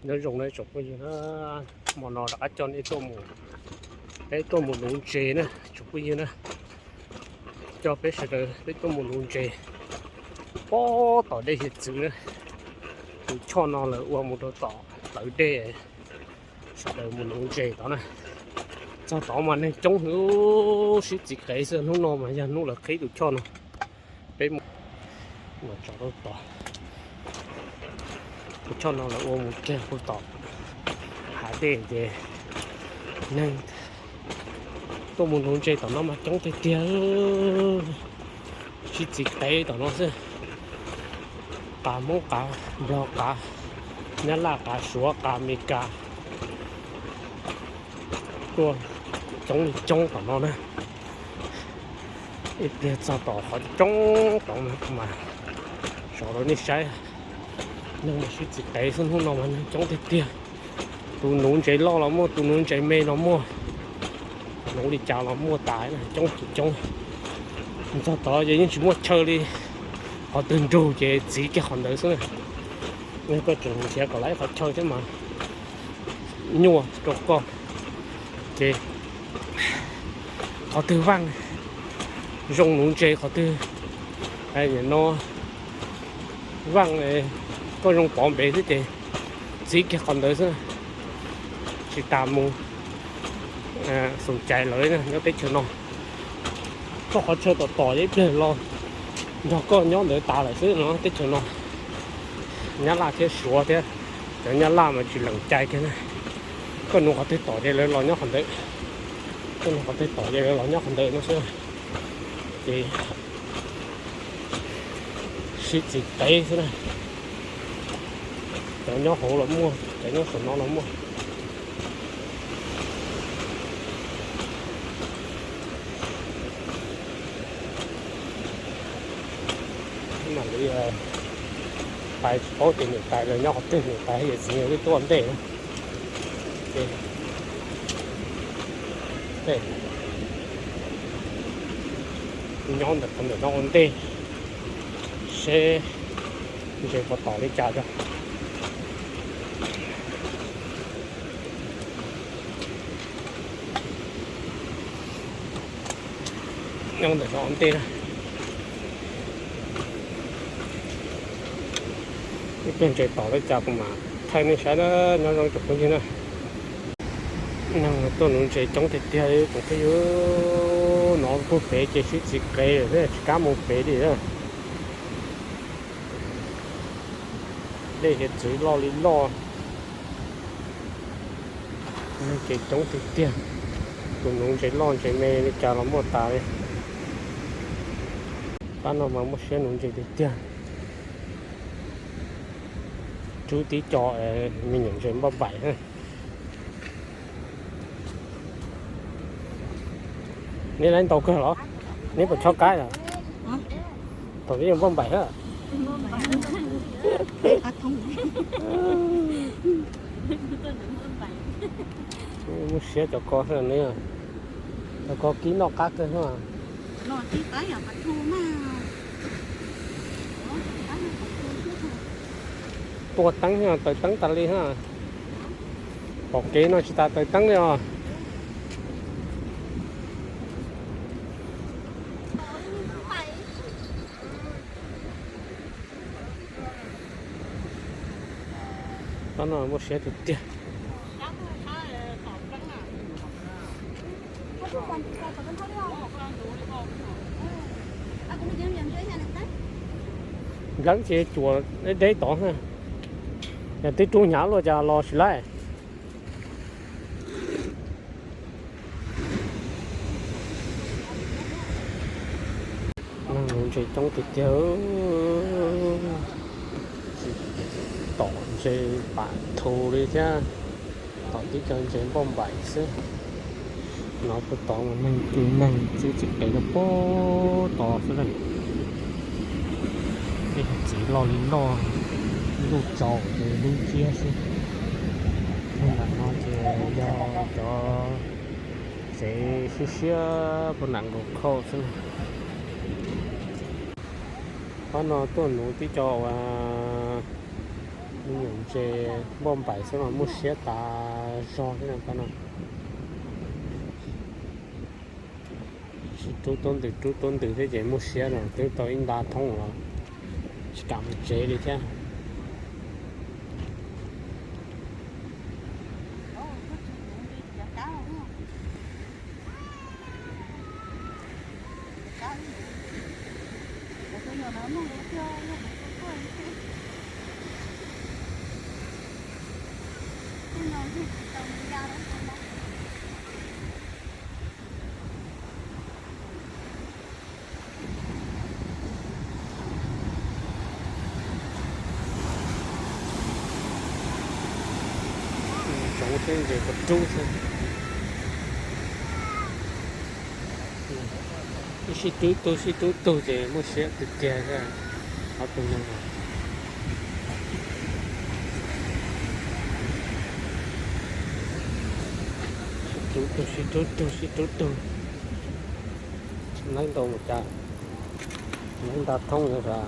Nyob zoo na tsoom phooj ywg na, hmo no rov qab coj nej tuaj mus, peb tuaj mus nuv ntses na tsoom phooj ywg na. Coj peb sawv daws peb tuaj mus nuv ntses puag tom dej hiav txwv na. Tus choj no lawv ua mus rau tom plawv dej, sawv daws mus nuv ntses tod na. Txog tod mas neeg coob heev, sib txiv qev xwb. Hnub no mas yog hnub lawv qhib tus choj no. Peb mus tso rau tod. Tus choj no lawv ua mus kiag puag tom hav dej ces neeg tuaj mus nuv ntses tom no mas coob tiag tiag. Sib txiv qev tom no xwb. Qav Hmoob, qav Nplog, qav Nyab Laj, qav Suav, qav Amelikas, tuaj coob li coob tom no na. Ib pliag txog tom qhov coob tom no mas sawv rau nej saib, neeg mas sib txiv qev xwb. Hnub no mas neeg coob tiag tiag. Tus nuv ntses loj los muaj, tus nuv ntses me los muaj, nuv li cas los muaj tas, coob tsis coob. Txog tod ces yeej tsis muaj chaw li, qhov twg nrug ces txiv kiag qhov ntawd xwb. Koj tseem nrhiav kom lawv ib qhov chaw thiab mas nyuaj rau koj. Ces qhov twg vaj zoo nuv ntses, qhov twg no vaj koj zoo pov npe xwb ces txiv kiag qhov ntawd xwb. Tsis tas mus xum cais lawv nyob teb chaws no. Koj qhov chaw tom tom ib pliag los nrog koj nyob ntawd tas lawm xwb no teb chaws no. Nyab Laj thiab Suav thiab, cov Nyab Laj mas tsis lees cai kiag na. Koj nuv qhov twg tom ces lawv los nyob qhov ntawd, koj nuv qhov twg tom ces lawv los nyob qhov ntawd no xwb. Ces sib txiv qev xwb na. Cov nyob hauv los muaj, cov nyob saum no los muaj. Mam li pais tsis paub tias niam tais lawv nyob qhov twg, niam tais yawm txiv lawv twb tuaj ua ntej na. Nyob ntawm qhov ntawm no ua ntej seb ntses puas tom li cas tso. Nyob ntawm no ua ntej na. Ib pliag ntses tom li cas kuv mam thaij nej saib na. Nyob zoo tsoom phooj ywg na. Neeg tuaj nuv ntses coob tiag tiag li tsoom phooj ywg. No puag pem ces sib txiv qev lawm thiab tsis kam mus pem li. Dej hiav txwv loj li loj. Neeg ces coob tiag tiag. Tus nuv ntses loj ntses me li cas los muaj tas li. Pab no mas muaj siab nuv ntses tiag tiag. Rub tib co me nyuam ntses npauj npaim. Neb laiv ntau kawg los? Neb puas chob qaib los? Thaum neb yuav npauj npaim na. Muaj siab cov ko, cov ko kib noj qab kawg. Tua teeb, taws teeb tas li ha. Pom kev no tsis tas taws teeb li os. Pab no muaj siab tiag tiag. Npleeb ces cuam deb deb tod, yog twb rub hnyav luaj cas los tsis laib. Neeg nuv ntses coob tiag tiag, tsis tom ntses pam thu li thiab, tom tib co ntses npauj npaim xwb. No puag tod mas neeg, neeg sib txiv qev rau puag tod xwb na. Tej txiv loj li loj, ntuj tsaus ces hlub nciab xwb. Ntawm no ces yog cov tsev siab siab puag nram nkaus khauj xwb na. Pab no tuaj nuv tib co uas Me nyuam ntses npauj npaim xwb mas muaj siab tas zog thiab no. Sib rub tuab ntws rub tuab ntws thiab ces muaj siab no, twb tau ib nta thoob los tsis kam mus tsev li thiab. Tsoov xwb ntses puas rub xwb. Ib sib rub tug sib rub tug ces muaj siab tiag tiag thiab. Ob tug no sib rub tug sib rub tug sib rub tug. Neeb ntau mus cas, neeb nta thoob yuav sas.